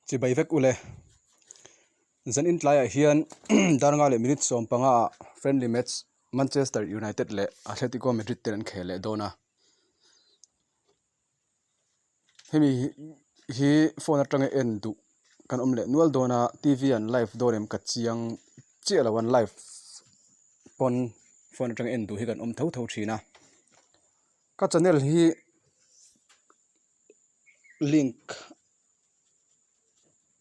Chibai vek ule. Zan in tlaiah hian darnga leh minute 15 ah friendly match Manchester United leh Atletico Madrid ten an khel leh dawn a. Hemi hi phone atanga en duh kan awm leh nual dawn a T_V an live dawn em ka chiang chiah lo an live pawn phone atanga en duh hi kan awm tho tho thin a. Ka channel hi link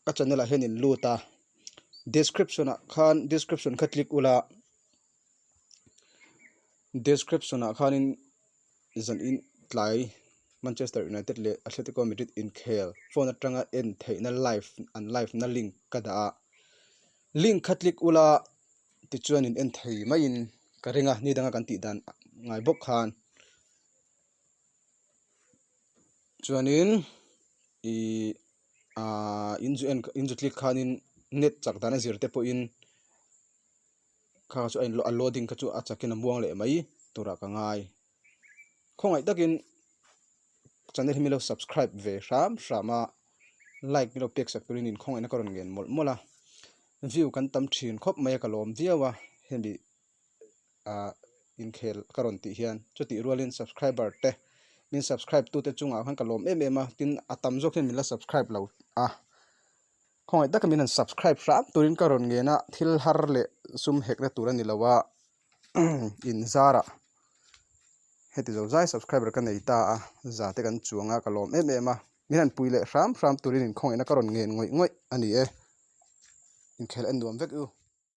ka channel ah hian in lut a description ah khan description kha click ula description ah khanin zan in tlai Manchester United leh Atletico Madrid inkhel phone atanga en theihna live an live na link ka dah a link kha click ula tichuan in en thei maiin ka ring a ni danga kan tih dan ngai bawk khan. Chuanin ihh ahh in zu en in zu click khanin net chak dan a zir te pawhin kha chu a in a loading kha chu a chakin a muang leh mai turah ka ngai. Khawngaih takin channel hi min lo subscribe ve hram hram a like min lo pek sak turin inkhawngaihna ka rawn ngen mawlh mawlh a view kan tam thin khawp mai a ka lawm viau a hemi ah inkhel ka rawn tih hian chutih rualin subscriber te min subscribe tute chungah khan ka lawm em em a tin a tam zawk hian min la subscribe lo a khawngaih taka min han subscribe hram turin ka rawn ngen a thil har leh sum hekna tur a ni lo a in zarah heti zo zai subscriber ka nei ta a za te kan chuang a ka lawm em em a min han pui leh hram hram turin inkhawngaihna ka rawn ngen ngawih ngawih a ni e inkhel en nuam vek u.